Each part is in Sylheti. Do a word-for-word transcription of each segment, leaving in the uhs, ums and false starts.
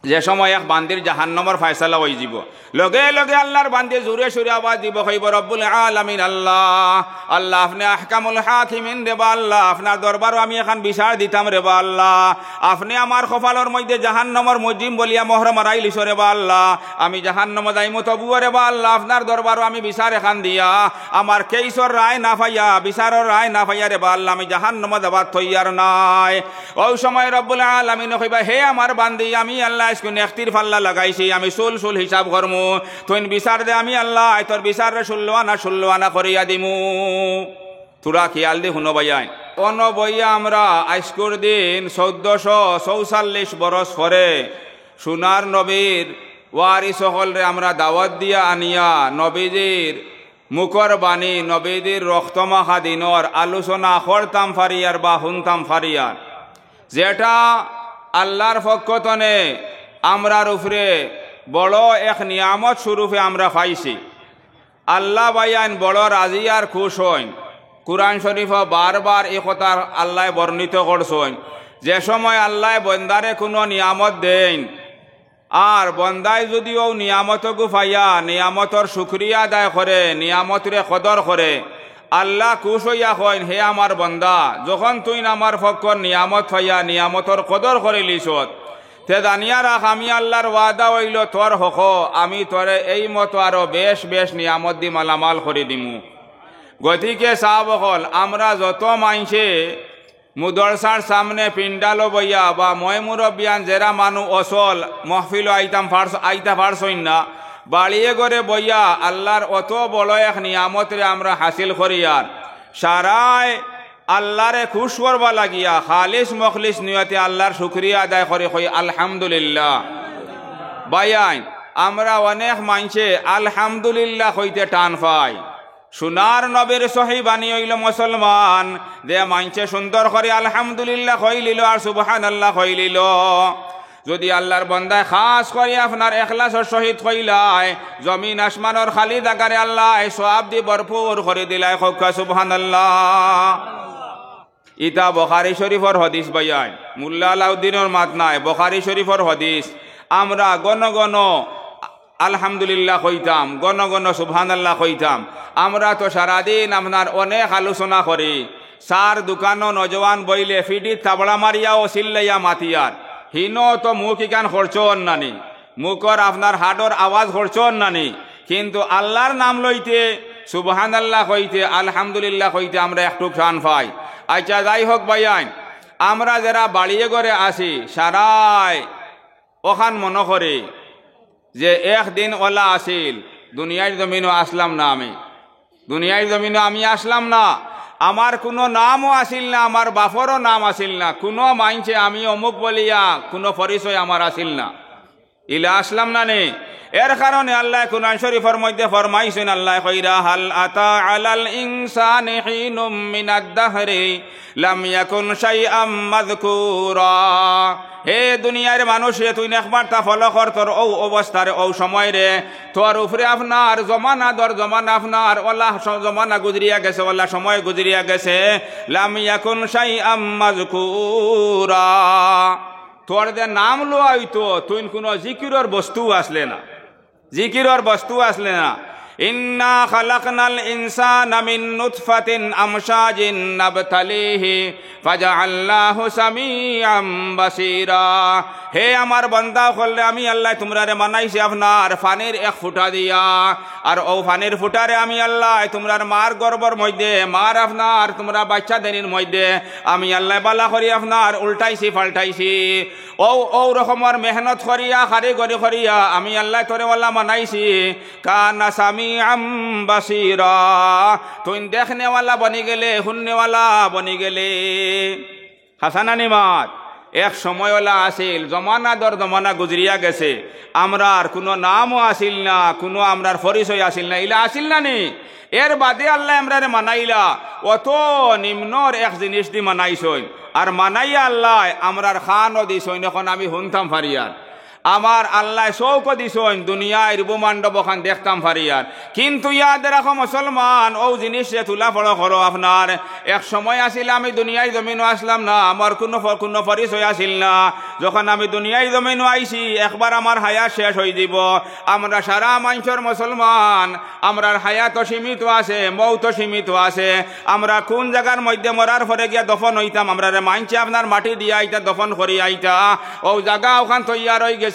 যে সময় এক বান্দির জাহান্নামর ফয়সালা অইযিবো, লগে লগে আল্লার বান্দি জুরে সুরে আওয়াজ দিবো, কইবো, "রব্বুল আলামিন আল্লাহ, আল্লাহ আপনে আহকামুল হাকিমিন রেবা আল্লাহ, আপনার দরবারো আমি এখান বিচার দিতাম রেবা আল্লাহ, আপনে আমার কপালর মইধ্যে জাহান্নামর মুজরিম বলিয়া মোহর মারাইলিছো রেবা আল্লাহ, আমি জাহান্নামো যাইমু তবুও রেবা আল্লাহ, আপনার দরবারো আমি বিচার এখান দিয়া, আমার কেইসর রায় না পাইয়া, বিচারর রায় না পাইয়া রেবা আল্লাহ, আমি জাহান্নামো যাবার তৈয়ার নায়।" অউ সময় রব্বুল আলামিনে কইবা, "হে আমার বান্দি, আমি আল্লাহ আইজকুন নেকির পাল্লা লাগাইছি, আমি চুল চুল হিসাব করমু। তুইন বিচার দে, আমি আল্লাহ তোর বিচাররে ষুল্ল আনা ষুল্ল আনা করিয়া দিমু।" থুড়া খিয়াল দি হুনো ভাইয়াইন। অনো বইয়া আমরা আইজকুর দিন চৌদ্দশো চৌচল্লিশ বরস পরে সোনার নবীর ওয়ারিস অকলরে আমরা দাওয়াত দিয়া আনিয়া নবীজির মুখর বাণী, নবীজির রক্তমাখা দিনর আলোচনা করতাম পারিয়ার বা হুনতাম পারিয়ার, যেটা আল্লার পক্ষ তনে আমরার উপরে বড় এক নিয়ামত স্বরূপে আমরা পাইছি। আল্লাহ ভাইয়াইন বড় রাজি আর খুশ অইন। কুরআন শরীফো বারবার এই কথা আল্লায় বর্ণিত করছইন, যে সময় আল্লায় বন্দারে কুনু নিয়ামত দেইন, আর বন্দায় যুদি অউ নিয়ামতগু পাইয়া নিয়ামতর শুকরিয়া আদায় করে, নিয়ামতরে কদর করে, আল্লাহ খুশ অইয়া কইন, "হে আমার বন্দা, যখন তুইন আমার পক্ষর নিয়ামত পাইয়া নিয়ামতর কদর করিলিছত, তে জানিয়া রাখ, আমি আল্লার ওয়াদা অইলো তোর হকো, আমি তোরে এই মতো আরো বেশ বেশ নিয়ামত দি মালামাল করি দিমু।" গতিকে সাব অকল, আমরা যত মাইনষে মুদরসার সামনে পিন্ডালো বইয়া বা ময়-মুরব্বিয়ান যেরা মানু অসল মহফিলো আইতাম পারছ-, আইতা পারছইন না, বাড়িয়ে ঘরে বইয়া আল্লার অত বড় এক নিয়ামতরে আমরা হাসিল করিয়ার সারায় আল্লারে খুশ করবা লাগিয়া খালিস মখলিস নিয়তে আল্লার শুকরিয়া আদায় করি কই আলহামদুলিল্লাহ। ভাইয়াইন, আমরা অনেক মাইনষে আলহামদুলিল্লাহ কইতে টান পাই। সোনার নবীর সহি বাণী অইলো মুসলমান, যে মাইনষে সুন্দর করি আলহামদুলিল্লাহ কইলিলো আর সুবহানাল্লাহ কইলিলো। যুদি আল্লার বন্দায় খাস করি আপনার এখলাসর সহিত কইলায়, জমিন আসমানর খালি জাগারে আল্লায় সওয়াব দি ভরপুর করি দিলায়। কউক্কা সুবহানাল্লাহ। ইতা বুখারী শরীফর হাদিস ভাইয়াইন, মুল্লা আলাউদ্দিনর মাত নায়, বুখারী শরীফর হাদিস। আমরা ঘন ঘন আলহামদুলিল্লাহ কইতাম, ঘন ঘন সুবহানাল্লাহ কইতাম। আমরা তো সারাদিন আপনার অনেক আলোচনা করি। চার দোকানো নওজোয়ান বইলে ফিডিত তাবড়া মারিয়াও চিল্লাইয়া মাতিয়ার। হিনো তো মুখ ইখান খরচ অর নানি, মুখর আপনার হাডর আওয়াজ খরচ অর নানি, কিন্তু আল্লার নাম লইতে, সুবহানাল্লাহ কইতে, আলহামদুলিল্লাহ কইতে আমরা একটুক টান পাই। আইচ্ছা, যাই হউক ভাইয়াইন, আমরা যেরা বাড়িয়ে ঘরে আছি, সারায় অখান মনো করি যে এক দিন অলা আছিল, দুনিয়ার জমিনো আসলাম না আমি, দুনিয়ার জমিনো আমি আসলাম না, আমার কুনু নামও আছিল না, আমার বাপরও নাম আছিল না, কুনু মাইনষে আমি অমুক বলিয়া কুনু পরিচয় আমার আছিল না। ইলা আসলাম না নি? এর কারণে আল্লায় কুরআন শরীফর মধ্যে ফরমাইছইন, আল্লায় কইরা, "হাল আতা আলাল ইনসানি হিনুম মিনাদ দাহরি লাম ইয়াকুন শাইআম মাযকুরা।" হে দুনিয়ার মানুষ রে, তুইন একবার তা follow কর, তোর অউ অবস্থারে, অউ সময়রে, তোর উপরে আপনার জমানা দর জমানা, আপনার অলা স-, জমানা গুজরিয়া গেছে, অলা সময় গুজরিয়া গেছে, লাম ইয়াকুন শাইআম মাযকুরা। তোর যে নাম লওয়া অইতো, তুইন কুনু জিকিরর বস্তু আছলে না, জিকিরর বস্তু আছলে না। ইন্না খালাকনাল ইনসানা মিন নুতফাতিন আমশাজিন নাবতালিহি ফাজাআলনাহু সামিআম বাসীরা। হে আমার বান্দা অকলরে, আমি আল্লায় তুমরারে বানাইছি আপনার পানির এক ফুটা দিয়া, আর অউ পানির ফুটারে আমি আল্লায় তুমরার মার গর্ভর মধ্যে, মার আপনার তুমরা বাইচ্চাদানির মধ্যে আমি আল্লায় বালা করি আপনার উল্টাইছি, পাল্টাইছি। অউ, অউ রকমর মেহনত করিয়া, কারিগরি করিয়া আমি আল্লায় তোরে অলা বানাইছি। কানা সামিআম বাসীরা। তুইন দেখনেওয়ালা বনি গেলে, হুননেওয়ালা বনি গেলে। হাছা না নি মাত? এক সময় অলা আছিল, জমানা দর জমানা গুজরিয়া গেছে, আমরার কুনু নামও আছিল না, কুনু আমরার পরিচয় আছিল না, ইলা আছিল না নি? এর বাদে আল্লায় আমরারে বানাইলা, অত নিম্নর এক জিনিস দি বানাইছইন, আর বানাইয়া আল্লায় আমরার কানও দিছইন, অখন আমি হুনতাম পারিয়ার। আমার আল্লায় চউখও দিছইন, দুনিয়ার ভূমণ্ডপ অখান দেখতাম পারিয়ার। কিন্তু ইয়াদ রাখো মুসলমান, অউ জিনিসরে তুলা পড়ো করো আপনার। এক সময় আছিল আমি দুনিয়ার জমিনো আছলাম না, আমার কুনু প-, কুনু পরিচয় আছিল না। যখন আমি দুনিয়ার জমিনো আইছি, একবার আমার হায়াত শেষ অইযিবো। আমরা সারা মানষর মুসলমান, আমরার হায়াতও সীমিত আছে, মউতও সীমিত আছে। আমরা কুন জাগার মধ্যে মরার পরে গিয়া দফন অইতাম, আমরারে মানষে আপনার মাটি দিয়া আইতা, দফন করি আইতা, অউ জাগা অখান তৈয়ার অইগেছে।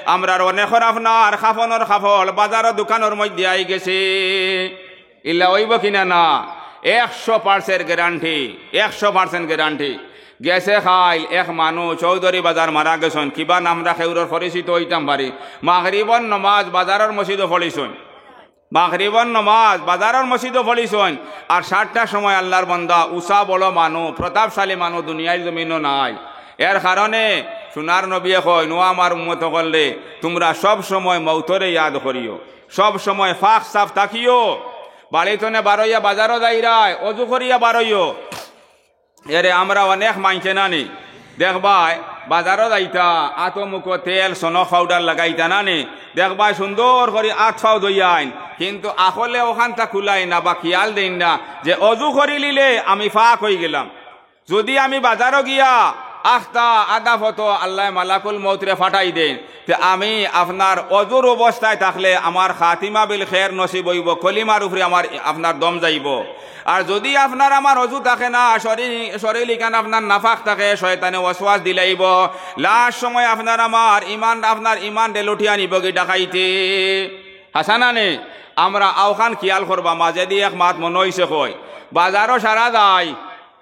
আমরার অনেকর আপনার কাফনর কাপড় বাজারো দুকানর মধ্যে আইগেছে। ইলা অইবো কিনা না? একশো percent guarantee, একশো percent guarantee। গেছে কাইল এক মানুষ চৌধুরী বাজার মারা গেছইন, কিবা নাম রাখে, অউরর পরিচিত অইতাম পারি। মাগরিবর নমাজ বাজারর মসজিদো পড়িছইন, মাগরিবর নমাজ বাজারর মসজিদো পড়িছইন, আর সাতটার সময় আল্লার বন্দা, উচা বড় মানুষ, প্রতাপশালী মানুষ দুনিয়ার জমিনো নাই। এর কারণে সোনার নবীয়ে কইন, "ও আমার উম্মত অকলরে, তুমরা সব সময় মউতরে ইয়াদ করিও, সব সময় পাক সাফ থাকিও, বাড়ি তনে বারইয়া বাজারো যাইরায়, অজু করিয়া বারইও।" এরে আমরা অনেক মানষে নানি, দেখবায়, বাজারো যাইতা, আতো মুখো তেল, সনক, পাউডার লাগাইতা নানি, দেখবায়, সুন্দর করি আত পাও ধইয়া আইন, কিন্তু আখলে অখানতা খুলাইন না বা খিয়াল দেইন না যে অজু করিলিলে আমি পাক অইগেলাম। যুদি আমি বাজারো গিয়া আখতা আধা পথো আল্লায় মালাকুল মউতরে পাঠাই দেইন, তে আমি আপনার অজুর অবস্থায় থাকলে আমার খাতিমা বিল খের নসিব অইবো, কলিমার উপরে আমার, আপনার দম যাইবো। আর যুদি আপনার আমার অজু থাকে না, শরীর, শরীর ইখান আপনার নাপাক থাকে, শয়তানে ওয়াসওয়াস দিলাইবো। লাস্ট সময় আপনার আমার ইমান, আপনার ইমানরে লুটিয়া নিবোগি ডাকাইতে। হাছা না নি? আমরা অখান খিয়াল করবা, মাঝেদি এক মাত মনো অইছে কই, বাজারো সারা যাই,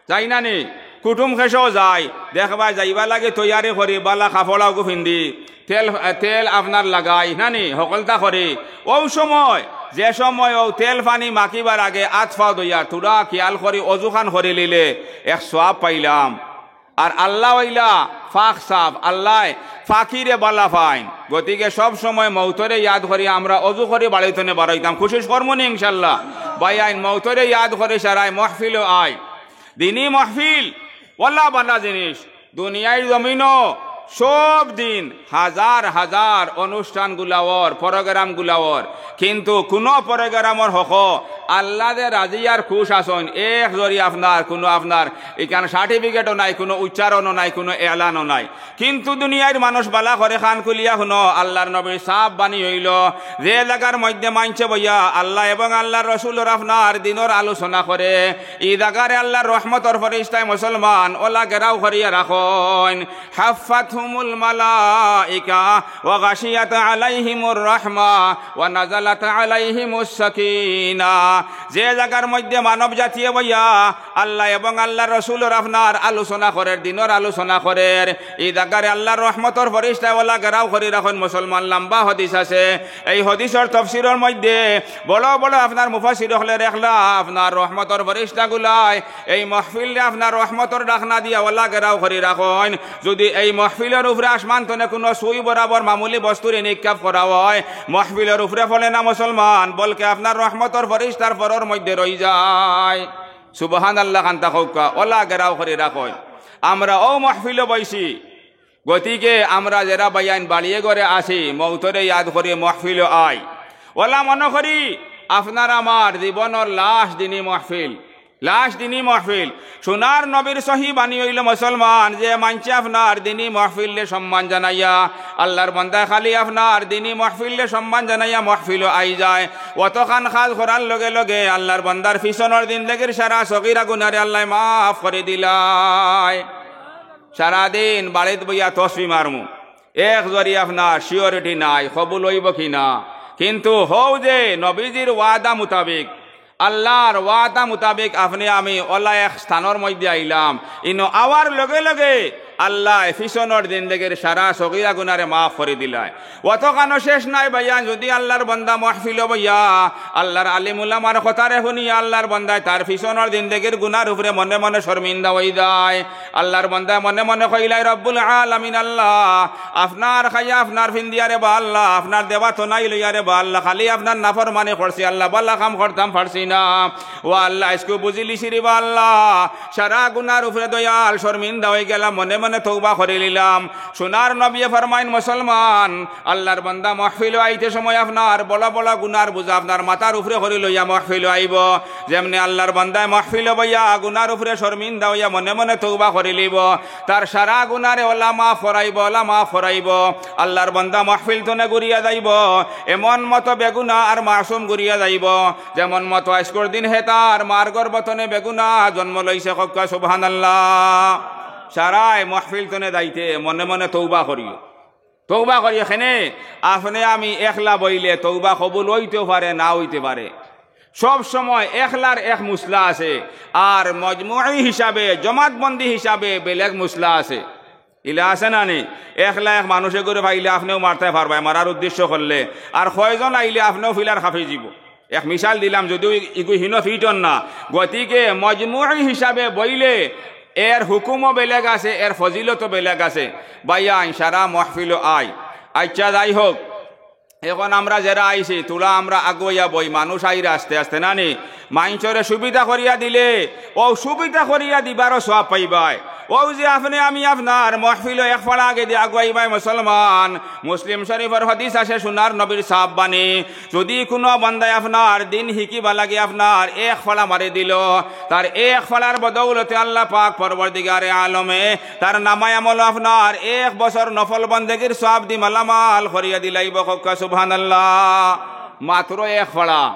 যাই না নি? কুটুম খেশো যাই, দেখবায় যাইবার লাগি তৈয়ারি করি, বালা কাপড় অগু পিন্দি, তেল, তেল আপনার লাগাই না নি, হকলতা করি। অউ সময়, যে সময় অউ তেল পানি মাখিবার আগে আত পাও ধইয়া থুড়া খিয়াল করি অজুখান করিলিলে এক সওয়াব পাইলাম। আর আল্লা অইলা পাক সাফ, আল্লায় পাকিরে বালা পাইন। গতিকে সব সময় মউতরে ইয়াদ করি আমরা অজু করি বাড়ি তনে বারইতাম, কুশিশ করমু নি ইনশাল্লাহ। ভাইয়াইন, মউতরে ইয়াদ করি সারায় মহফিলো আই। দিনি মহফিল অলা বালা জিনিস। দুনিয়ার জমিনো সব দিন হাজার হাজার অনুষ্ঠানগুলা অর, প্রোগ্রামগুলা অর, কিন্তু কুনু প্রোগ্রামর হকো আল্লা যে রাজি আর খুশ আছইন, এক জরি আপনার কুনু আপনার ইখান সার্টিফিকেটও নাই, কুনু উচ্চারণও নাই, কুনু এলানও নাই। কিন্তু দুনিয়ার মানুষ বালা করি কান খুলিয়া হুনো, আল্লার নবীর সাফ বাণী অইলো, যে জাগার মধ্যে মানষে বইয়া আল্লা এবং আল্লার রসুলর আপনার দিনর আলোচনা করে, ই জাগারে আল্লার রহমতর ফিরিস্তায় মুসলমান অলা ঘেরাও করিয়া রাখইন। হাফফাতহুমুল মালাইকা ওয়া গাশিয়াত আলাইহিমুর রাহমা ওয়া নাযালাত আলাইহিমুস সাকিনা। যে জাগার মধ্যে মানব জাতিয়ে বইয়া আল্লা এবং আল্লার রসুলর আপনার আলোচনা করের, দিনর আলোচনা করের, ই জাগারে আল্লার রহমতর ফিরিস্তায় অলা ঘেরাও করি রাখইন মুসলমান। লম্বা হাদিস আছে, এই হাদিসর তফসিরর মধ্যে বড় বড় আপনার মুফাসসির অকলে লেখলা, আপনার রহমতর ফিরিস্তাগুলায় এই মহফিলরে আপনার রহমতর ঢাকনা দিয়া অলা ঘেরাও করি রাখইন। যুদি এই মহফিলর উপরে আসমান তনে কুনু সুই বরাবর মামুলি বস্তুরে নিক্ষেপ করা অয়, মহফিলর উপরে পড়ে না মুসলমান, বলকে আপনার রহমতর ফিরিস্তার পরর মধ্যে রইযায়। সুবহানাল্লাহ, কান্তা কউক্কা, অলা ঘেরাও করি রাখইন। আমরা অউ মহফিলো বইছি, গতিকে আমরা যেরা ভাইয়াইন বাড়িয়ে ঘরে আছি, মউতরে ইয়াদ করি মহফিলো আই। অলা মনো করি আপনার আমার জীবনর লাস্ট দিনি মহফিল, লাস্ট দিনি মহফিল। সোনার নবীর সহি বাণী অইলো মুসলমান, যে মানষে আপনার দিনি মহফিলরে সম্মান জানাইয়া, আল্লার বন্দায় খালি আপনার দিনি মহফিলরে সম্মান জানাইয়া মহফিলো আই যায়, অতখান কাজ করার লগে লগে আল্লার বন্দার পিছনর জিন্দেগির সারা সগিরা গুনারে আল্লায় মাফ করি দিলায়। সারাদিন বাড়িত বইয়া তসবি মারমু, এক জরি আপনার সিওরিটি নাই কবুল অইবো কি না। কিন্তু হউ যে নবীজির ওয়াদা মুতাবিক, আল্লার ওয়াদা মুতাবিক আপনে আমি অলা এক স্থানর মধ্যে আইলাম, ইনো আওয়ার লগে লগে আল্লায় পিছনর জিন্দেগির সারা সগিরা গুনারে মাফ করি দিলায়। অতখানো শেষ নাই ভাইয়াইন, যুদি আল্লার বন্দা মহফিলো বইয়া আল্লার আলিম উলামার কথারে হুনিয়া আল্লার বন্দায় তার পিছনর জিন্দেগির গুনার উপরে মনে মনে শর্মিন্দা অই যায়, আল্লার বন্দায় মনে মনে কইলায়, "রব্বুল আলামিন আল্লাহ, আপনার খাইয়া আপনার ফিন্দিয়া রে বা আল্লাহ, আপনার দেওয়া তো নাই লইয়া রে বা আল্লাহ, খালি আপনার নাফরমানি করছি আল্লাহ, বালা কাম করতাম পারছি না। ও আল্লাহ, আইজকু বুঝিলিছি রে বা আল্লাহ, সারা গুনার উপরে দয়াল শর্মিন্দা অইগেলাম, মনে মনে তওবা করিলিলাম।" সোনার নবীয়ে ফরমাইন, মুসলমান, আল্লার বন্দা মাহফিলো আইতে সময় আপনার বড় বড় গুনার বোঝা আপনার মাথার উপরে করি লইয়া মাহফিলো আইবো। যেমনে আল্লার বন্দায় মাহফিলো বইয়া গুনার উপরে শর্মিন্দা অইয়া মনে মনে তওবা করিলিবো, তার সারা গুনারে অলা মাফ করাইবো, অলা মাফ করাইবো। আল্লার বন্দা মাহফিল তনে ঘুরিয়া যাইবো, এমন মতো বেগুনা আর মাসুম ঘুরিয়া যাইবো, যেমন মতো আইজকুর দিন হে তার মার গর্ভ তনে বেগুনা জন্ম লইছে। কউক্কা সুবহানাল্লাহ। সারায় মাহফিল তনে যাইতে মনে মনে তওবা করিও। তওবা করি এখানে আপনে আমি একলা বইলে তওবা কবুল অইতেও পারে, না অইতে পারে। সব সময় একলার এক মুসলা আছে, আর মজমুই হিসাবে, জমাতবন্দি হিসাবে বেলেগ মুসলা আছে। ইলা আছে না নি? একলা এক মানুষে করে পাইলে আপনেও মারতায় পারবায়, মারার উদ্দেশ্য করলে, আর কয়জন আইলে আপনেও ফিলার খাফি যিবো। এক মিসাল দিলাম, যদিও ই-, ইগু হিনো ফিটন না। গতিকে মজমুই হিসাবে বইলে এর হুকুমও বেলেগ আছে, এর ফজিলতও বেলেগ আছে। ভাইয়াইন, সারা মাহফিলো আয়। আচ্ছা, যাই হোক, এখন আমরা যেরা আইছি, তুলা আমরা আগুয়াইয়া বই, মানুষ আইরা আস্তে আস্তে, না নি? মাইনষরে সুবিধা করিয়া দিলে, অউ সুবিধা করিয়া দিবারও সওয়াব পাইবায়। অউ যে আপনে আমি আপনার মাহফিলো এক ফাড়া আগেদি আগুয়াইবায় মুসলমান, মুসলিম শরীফর হাদিস আছে, সোনার নবীর সাফ বাণী, যুদি কুনু বান্দায় আপনার দিন হিকিবার লাগি আপনার এক ফাড়া মারি দিলো, তার এক ফাড়ার বদৌলতে আল্লাহ পাক পরওয়ারদিগারে আলমে তার নামায় আমলো আপনার এক বছর নফল বন্দেগির সওয়াবদি মালামাল করিয়া দিলাইবো। কউক্কা সুবহানাল্লাহ। মাত্র এক ফাড়া।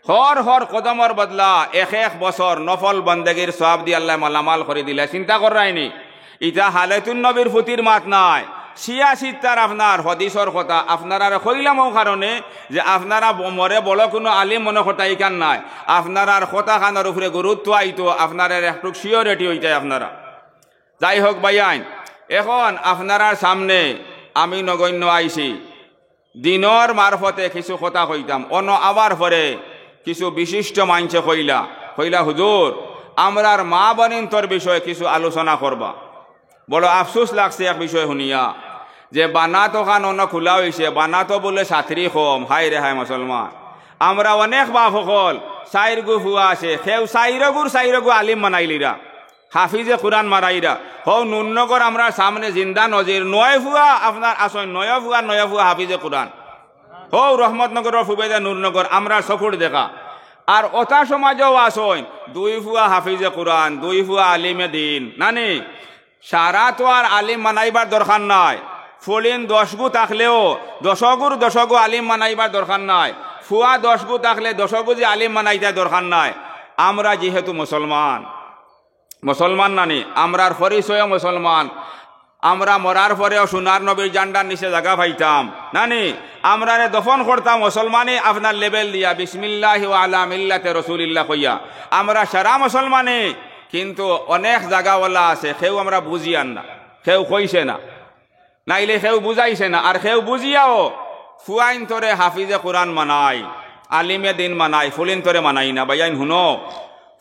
হর হর কদমর বদলা এক এক বছর নফল বন্দেগির সওয়াবদি আল্লায় মালামাল করি দিলায়। চিন্তা কররায়নি? ইটা হালাতুন নবীর ফুতির মাত নায়, শিয়া সিত্তার আপনার হাদিসর কথা। আপনারারে কইলাম অউ কারণে যে আপনারা ব-, মরে বড় কুনু আলিম মনে করতা ইখান নায়। আপনারার কথাখানর উপরে গুরুত্ব আইতো, আপনারার একটুক সিওরিটি অইতায় আপনারা। যাই হোক ভাইয়াইন, এখন আপনারার সামনে আমি নগণ্য আইছি, দিনর মারফতে কিছু কথা কইতাম। অনো আবার পরে কিছু বিশিষ্ট মাইনষে কইলা, কইলা, "হুজুর, আমরার মা বইনতর বিষয়ে কিছু আলোচনা করবা।" বড় আফসোস লাগছে এক বিষয় হুনিয়া, যে বানাত অখান অনো খুলা অইছে, বানাতো বুলে ছাত্রী কম। হায় রে হায় মুসলমান, আমরা অনেক বাপ অকল, চাইরগু ফুয়া আছে, কেউ চাইরগুর চাইরগু আলিম বানাইলিরা, হাফিজে কুরআন বানাইরা। হউ নূরনগর আমরার সামনে জিন্দা নজির, নয় ফুয়া আপনার আছইন, নয় ফুয়া, নয় ফুয়া হাফিজে কুরআন। হউ রহমতনগরর ফুবেদা নূরনগর, আমরার চকুর দেখা। আর অতা সমাজেও আছইন দুই ফুয়া হাফিজে কুরআন, দুই ফুয়া আলিমে দিন, না নি? সারা তো আর আলিম বানাইবার দরকার নাই। ফুড়িন দশগু থাকলেও দশগুর দশগু আলিম বানাইবার দরকার নাই। ফুয়া দশগু থাকলে দশগু যে আলিম বানাইতা দরকার নাই। আমরা যেহেতু মুসলমান, মুসলমান না নি, আমরার পরিচয়ও মুসলমান। আমরা মরার পরেও সোনার নবীর জান্ডার নিচে জাগা পাইতাম, না নি? আমরারে দফন করতা মুসলমানি আপনার লেবেল দিয়া, "বিসমিল্লাহি ওয়া আলা মিল্লাতে রসুলিল্লাহ" কইয়া। আমরা সারা মুসলমানি, কিন্তু অনেক জাগাওয়ালা আছে, কেউ আমরা বুঝিয়ার না, কেউ কইছে না, নাইলে কেউ বুঝাইছে না, আর কেউ বুঝিয়াও ফুয়াইনতরে হাফিজে কুরআন বানাই, আলিমে দিন বানাই, ফুড়িনতরে বানাই না। ভাইয়াইন হুনো,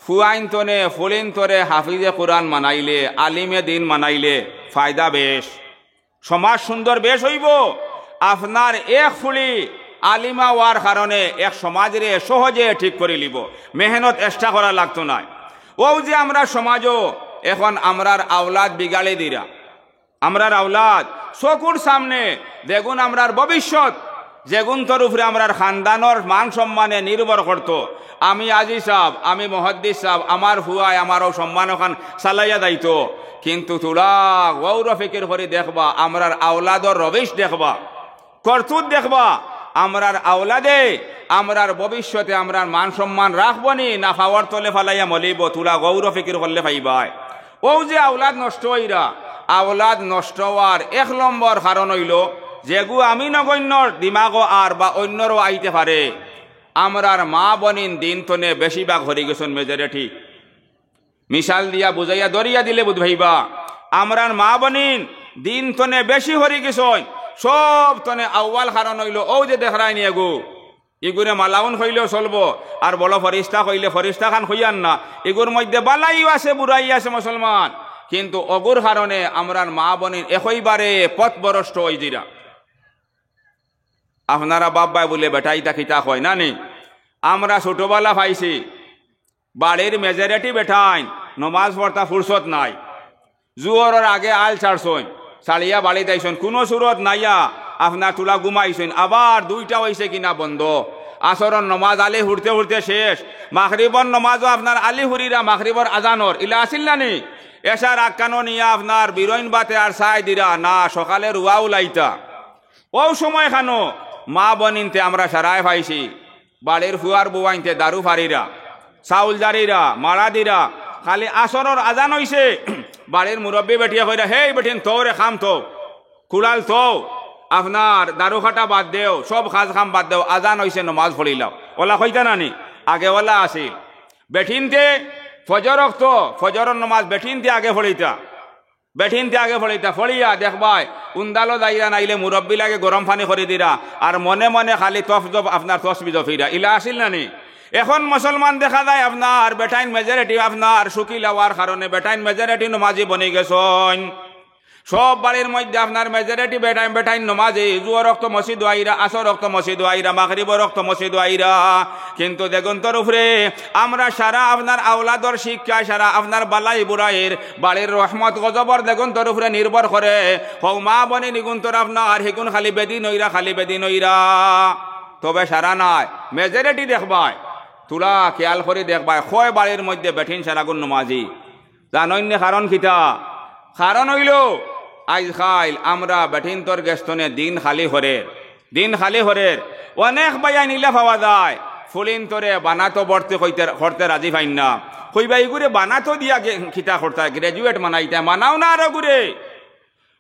ফুয়াইনতনে ফুড়িনতরে হাফিজে কুরআন বানাইলে, আলিমে দিন বানাইলে ফায়দা বেশ, সমাজ সুন্দর বেশ অইবো। আপনার এক ফুড়ি আলিমা অওয়ার কারণে এক সমাজরে সহজে ঠিক করিলিবো, মেহনত extra করা লাগতো নায়। অউ যে আমরার সমাজও এখন আমরার আওলাদ বিগাড়ি দিরা, আমরার আওলাদ চকুর সামনে যেগুন আমরার ভবিষ্যৎ, যেগুনতর উপরে আমরার খানদানর মান সম্মানে নির্ভর করতো। আমি আজি সাব, আমি মুহাদ্দিস সাব, আমার ফুয়ায় আমার অউ সম্মান অখান চালাইয়া যাইতো। কিন্তু তুরা গৌর ফিকির করি দেখবা, আমরার আওলাদর রবিশ দেখবা, করতুত দেখবা, আমরার আওলাদে আমরার ভবিষ্যতে আমরার মান সম্মান রাখবো নি, না পাওর তলে ফালাইয়া মলিবো? তুরা গৌর ফিকির করলে পাইবায়। অউ যে আওলাদ নষ্ট অইরা, আওলাদ নষ্ট অওয়ার এক নম্বর কারণ অইলো, যেগু আমি নগণ্যর দিমাগো আর বা অইন্যরও আইতে পারে, আমরার মা বইন দিন তনে বেশিরভাগ হরি গেছইন, majority। মিসাল দিয়া বুঝাইয়া ধরিয়া দিলে বুঝ ভাইবা, আমরার মা বইন দিন তনে বেশি হরি গেছইন, সব তনে আউয়াল কারণ অইলো অউ যে দেখরায়নি এগু। ইগুরে মালাউন কইলেও চলবো, আর বড় ফরিস্তা কইলে ফরিস্তা খান কইয়ার না। ইগুর মধ্যে বালাইও আছে, বুরাইও আছে মুসলমান। কিন্তু অগুর কারণে আমরার মা বইন একইবারে পথভ্রষ্ট অইযিরা। আপনারা বাপ ভাই বুলে বেটাইন তা কিতা কয় না নি? আমরা ছোটবেলা পাইছি, বাড়ির majority বেটাইন নমাজ পড়তা ফুরসত নাই। জুহরর আগে আল ছাড়ছইন, ছাড়িয়া বাড়িত আইছইন, কুনু সুরত নাইয়া আপনার তুলা ঘুমাইছইন। আবার দুইটা অইছে কিনা বন্ধ, আসরর নমাজ আলি হুরতে হুরতে শেষ, মাগরিবর নমাজও আপনার আলি হুরিরা মাগরিবর আজানর, ইলা আছিল না নি? এশার আগ কানো নিয়া আপনার বিরইন বাতে আর ছাই দিরা না, সকালে রুয়া উলাইতা। অউ সময় খানো মা বইনতে আমরা সারায় পাইছি, বাড়ির ফুয়ার বউয়াইন্তে দারু ফারিরা, চাউল জারিরা, মাড়া দিরা, খালি আসরর আজান অইছে, বাড়ির মুরব্বি বেটিয়ে কইরা, "হেই বেটিন, থও রে কাম থও, কুড়াল থও, আপনার দারু কাটা বাদ দেও, সব কাজ কাম বাদ দেও, আজান অইছে, নমাজ পড়িলাও।" অলা কইতা না নি? আগে অলা আছিল। বেটিন্তে ফজর অক্ত, ফজরর নমাজ বেটিন্তে আগে পড়িতা। বেটিন্তে আগে পড়িতা, পড়িয়া দেখবায়, উন্দালো যাইরা নাইলে মুরব্বি লাগে গরম পানি করি দিরা, আর মনে মনে খালি তফ জপ আপনার তসবি জপিরা, ইলা আছিল না নি? এখন মুসলমান দেখা যায় আপনার বেটাইন majority আপনার শুকিলা অওয়ার কারণে বেটাইন majority নমাজি বনি গেছইন। সব বাড়ির মধ্যে আপনার majority বেটাইন, বেটাইন নমাজি, জুহর অক্ত মসজিদো আইরা, আসর অক্ত মসজিদো আইরা, মাগরিবর অক্ত মসজিদো আইরা। কিন্তু দেগুন্তর উপরে আমরা সারা আপনার আওলাদর শিক্ষায়, সারা আপনার বালাই বুরাইর বাড়ির রহমত গজবর দেগুন্তর উপরে নির্ভর করে। হউ মা বইন ইগুন্তর আপনার হিগুন খালি বেদিন অইরা, খালি বেদিন অইরা। তবে সারা নায়, majority দেখবায়। তুলা খেয়াল করি দেখবায়, কয় বাড়ির মধ্যে বেটিন সারাগুন নমাজি। জানইন নি কারণ কিতা? কারণ অইলো, আইজ কাইল আমরা বেটিন্তর গেছ থনে দিন খালি করের, দিন খালি করের। অনেক ভাইয়াইন ইলা পাওয়া যায়, ফুড়িন্তরে বানাতো ভর্তি কইতে, করতে রাজি পাইন না। কইবা, "ইগুরে বানাতো দিয়া গে-, কিতা করতায়, graduate বানাইতায়, বানাও না আরো গুরে।"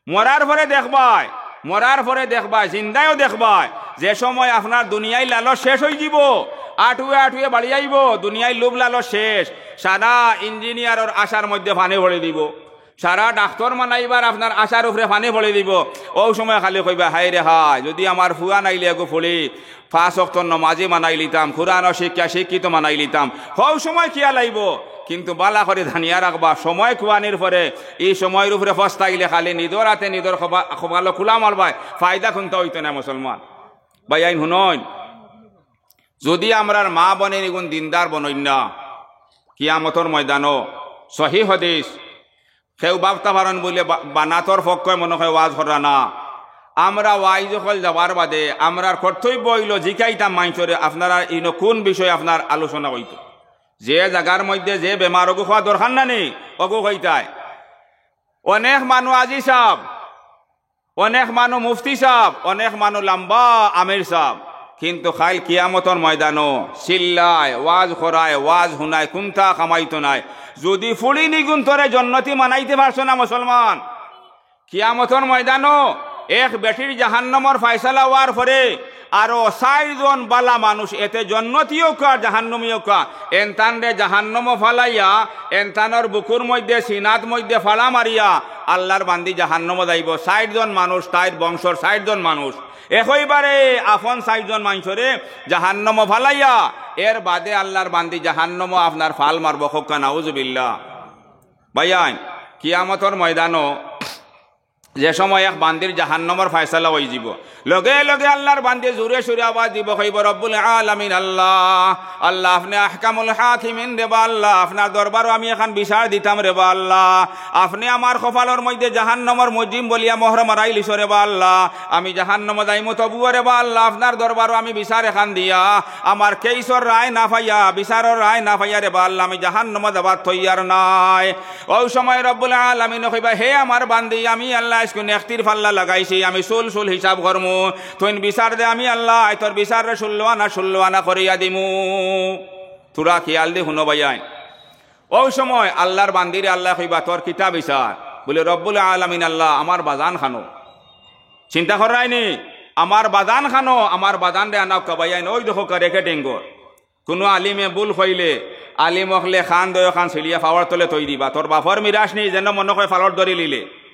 মরার পরে দেখবায়, মরার পরে দেখবায়, জিন্দায়ও দেখবায়, যে সময় আপনার দুনিয়ার লালচ শেষ অইযিবো, আটুয়ে আটুয়ে বাড়ি আইবো, দুনিয়ার লোভ লালচ শেষ, সারা ইঞ্জিনিয়ারর আশার মধ্যে পানি পড়ি দিবো, সারা ডাক্তর বানাইবার আপনার আশার উপরে পানি পড়ি দিবো। অউ সময় খালি কইবা, "হায় রে হায়, যুদি আমার ফুয়া নাইলে এগু ফুড়ি পাঁচ অক্ত নমাজি বানাইলিতাম, কুরআনর শিক্ষা শিক্ষিত বানাইলিতাম।" হউ সময় খেয়াল আইবো, কিন্তু বালা করি জানিয়া রাখবা, সময় খুয়ানির পরে, ই সময়র উপরে ফস্তাইলে খালি নিজর আতে নিজর কবা-, কপালো কুলা মারবায়, ফায়দা কুন্তা অইতো না মুসলমান। ভাইয়াইন হুনইন, যুদি আমরার মা বইন ইগুন দিনদার বনইন না, কিয়ামতর ময়দানো সহি হাদিস, কেউ ভাবতা পারইন বুলে বা-, বানাতর পক্ষে মনে অয় ওয়াজ কররা না। আমরা ওয়াইজ অকল যাওয়ার বাদে আমরার কর্তব্য অইলো জিকাইতাম মাইনষরে, "আপনারা ইনো কুন বিষয়ে আপনার আলোচনা অইতো?" যে জাগার মধ্যে যে বেমার অগু কওয়া দরকার না নি, অগু কইতায়। অনেক মানু আজি সাব, অনেক মানু মুফতি সাব, অনেক মানু লাম্বা আমির সাব, কিন্তু কাইল কিয়ামতর ময়দানো চিল্লায়, ওয়াজ করায়, ওয়াজ হুনায়, কুন্তা কামাইতো নায়। যুদি ফুড়িন ইগুন্তরে জন্নতি বানাইতে পারছো না মুসলমান, কিয়ামতর ময়দানো এক বেটির জাহান্নমর ফয়সালা অওয়ার পরে আরো চাইর জন বালা মানুষ, এতে জন্নতি অউক্কা আর জাহান্নমি অউক্কা, এনতানরে জাহান্নমো ফালাইয়া, এনতানর বুকুর মধ্যে, সিনাত মধ্যে ফাড়া মারিয়া আল্লার বান্দি জাহান্নমো যাইবো। চাইর জন মানুষ, তাইর বংশর চাইর জন মানুষ, একইবারে আপন চাইর জন মাইনষরে জাহান্নমো ফালাইয়া, এর বাদে আল্লার বান্দি জাহান্নমো আপনার ফাল মারবো। কউক্কা নাউজুবিল্লাহ। ভাইয়াইন, কিয়ামতর ময়দানো যে সময় এক বান্দির জাহান্নমর ফয়সালা অইযিবো, লগে লগে আল্লার বান্দি জুরে সুরে আওয়াজ দিবো, কইবো, "রব্বুল আলামিন আল্লাহ, আল্লাহ, আপনে আহকামুল হাকিমিন রেবা আল্লাহ, আপনার দরবারো আমি এখান বিচার দিতাম রেবা আল্লাহ, আপনে আমার কপালর মধ্যে জাহান্নমর মুজরিম বলিয়া মোহর মারাইলিছো রেবা আল্লাহ, আমি জাহান্নমো যাইমু তবুও রেবা আল্লাহ, আপনার দরবারো আমি বিচার এখান দিয়া আমার কেইসর রায় না পাইয়া, বিচারর রায় না পাইয়া রেবা আল্লাহ, আমি জাহান্নমো যাবার তৈয়ার নায়।" অউ সময় রব্বুল আলামিন কইবা, "হে আমার বান্দি, আমি আল্লাহ আইজকু নেকির পাল্লা লাগাইছি, আমি চুল চুল হিসাব করমু। তুইন বিচার দে, আমি আল্লাহ তোর বিচাররে ষুল্ল আনা ষুল্ল আনা করিয়া দিমু।" থুড়া খিয়াল দি হুনো ভাইয়াইন। অউ সময় আল্লার বান্দিরে আল্লায় কইবা, "তোর কিতা বিচার?" বুলে, "রব্বুল আলামিন আল্লাহ, আমার বাজান খানো।" চিন্তা কররায়নি, "আমার বাজান খানো, আমার বাজানরে আনাউক্কা।" ভাইয়াইন, অউ দেখউক্কা রেকে টেঙ্গর। কুনু আলিমে ভুল কইলে, আলিম অকলে খান দয় খান ছিড়িয়া পাওর তলে থই দিবা। তোর বাপর মিরাস নি, যেন মনো কয় পালর ধরি লিলে।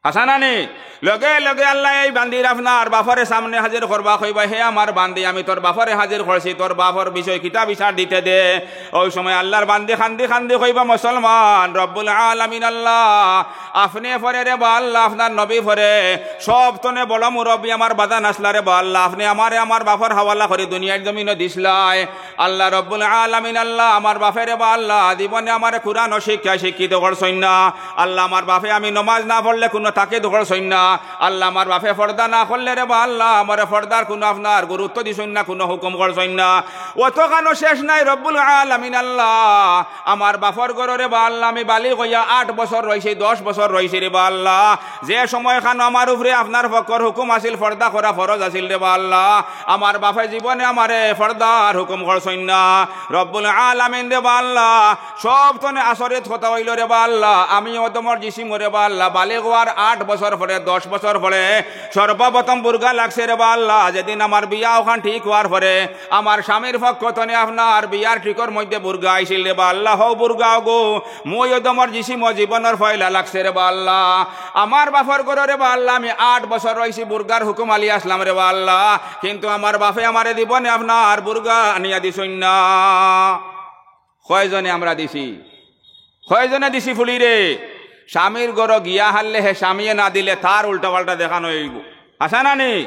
হাছা না নি? লগে লগে আল্লায় এই বান্দির আপনার বাফরে সামনে হাজির করবা, কইবা, "হে আমার বান্দি, আমি তোর বাফরে হাজির করছি, তোর বাফর বিষয় কিতা বিচার দিতে দে।" ওই সময় আল্লার বান্দি কান্দি কান্দি কইবা, "মুসলমান, রব্বুল আলামিন আল্লাহ, আপনে পরে রে বা আল্লাহ, আপনার নবী পরে, সব তনে বড় মুরব্বি আমার বাজান আছলা রে বা আল্লাহ, আপনে আমারে আমার বাফর হাওয়ালা করি দুনিয়ার জমিনো দিছলায়।" আল্লাহ রব্বুল আলামিন আল্লাহ, আমার বাফে রে বা আল্লাহ, জীবনে আমারে কুরআনর শিক্ষায় শিক্ষিত করছইন না। আল্লাহ, আমার বাফে আমি নমাজ না পড়লে কুনু তাকিদ করছইন না। আল্লাহ, আমার বাফে পর্দা না করলে রে বা আল্লাহ, আমারে পর্দার কুনু আপনার গুরুত্ব দিছইন না, কুনু হুকুম করছইন না। অতখানও শেষ নাই রব্বুল আলামিন আল্লাহ, আমার বাফর ঘরো রে বা আল্লাহ, আমি বালিগ অইয়া আট বছর রইছি, দশ বছর রইছি রে বা আল্লাহ। যে সময়খানো আমার উপরে আপনার পক্ষর হুকুম আছিল, পর্দা করা ফরজ আছিল রে বা আল্লাহ, আমার বাফে জীবনে আমারে পর্দার হুকুম করছইন না। রব্বুল আলামিন রে বা আল্লাহ, সব তনে আচরিত কথা অইলো রে বা আল্লাহ, আমি অদমর জিসিমো রে বা আল্লাহ, বালিগ অওয়ার আট বছর পরে, দশ বছর পরে সর্বপ্রথম বুরকা লাগছে রে বা আল্লাহ, যেদিন আমার বিয়া অখান ঠিক অওয়ার পরে আমার স্বামীর পক্ষ তনে আপনার বিয়ার ঠিকর মধ্যে বুরকা আইছিল রে বা আল্লাহ, হউ বুরকা অগু মুই অদমর জিসিমো জীবনর পয়লা লাগছে রে বা আল্লাহ। আমার বাফর ঘরো রে বা আল্লাহ, আমি আট বছর রইছি, বুরকার হুকুম আলি আছলাম রে বা আল্লাহ, কিন্তু আমার বাফে আমারে জীবনে আপনার বুরকা আনিয়া দিছইন না। কয়জনে আমরা দিছি? কয়জনে দিছি ফুড়িরে? স্বামীর ঘরো গিয়া হারলে হে স্বামীয়ে না দিলে তার উল্টা পাল্টা দেখান অইবো। হাছা না নি?